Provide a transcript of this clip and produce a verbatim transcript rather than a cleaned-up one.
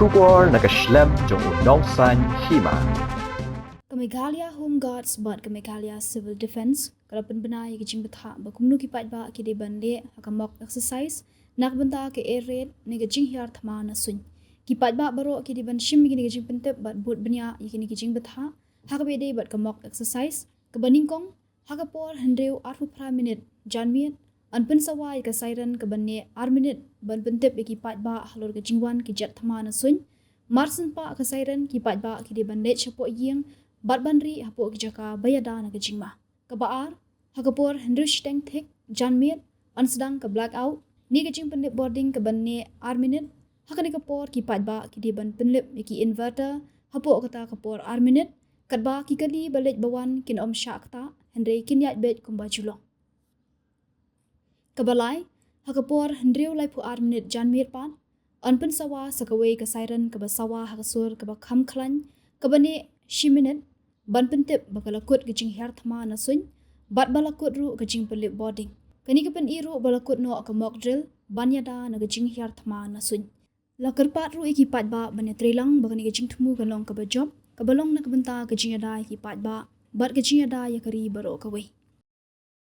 Khubor na ka shlem jong u nongsan hima. Ka Meghalaya Home Guards bad ka Meghalaya Civil Defence ka la pynbna ïa ka jingbthah ba kumno ki paidbah ki dei ban leh ha ka mock exercise na ka bynta ka air raid ne ka jinghiar thma na suiñ. Ki paidbah baroh ki dei ban shim ïa kine ki jingpyntip bad bud bniah ïa kine ki jingbthah ha kaba ïadei bad ka mock exercise kaba nyngkong ha ka por hynriew arphew phra minit janmiet, yn pynsawa ïa ka siren kaba neh ar minit ban pyntip ïa ki paidbah halor ka jingwan ki jet thma na suiñ. Mar shen pah ka siren, ki paidbah ki dei ban leit shapoh ïing bad ban rieh hapoh ki jaka ba ïada na ka jingma. Kaba ar, ha ka por hynriew shiteng thik janmiet, yn sdang ka blackout ne ka jingpynlip bording kaba neh ar minit. Ha kane ka por ki paidbah ki dei ban pynlip ïa ki inverter hapoh kata ka por ar minit, katba ki kali ba leit ba wan kin ym shah ktah, hynrei kin ïaid beit kumba ju long. Kaba lai, ha ka por hynriew laiphew ar minit janmiet pat, yn pynsawa sa kawei ka siren kaba sawa ha ka sur kaba kham khlaiñ kaba neh shi minit, ban pyntip ba ka la kut ka jinghiar thma na suiñ bad ba la kut ruh ka jingpynlip bording. Kane ka pyni ruh ba la kut noh ka mock drill ban ïada na ka jinghiar thma na suiñ. La kyrpad ruh ïa ki paidbah ban ïatreilang ba kane ka jingthmu kan long kaba jop, kaba long na ka bynta ka jingïada ïa ki paidbah bad ka jingïada ïa ka ri baroh kawei.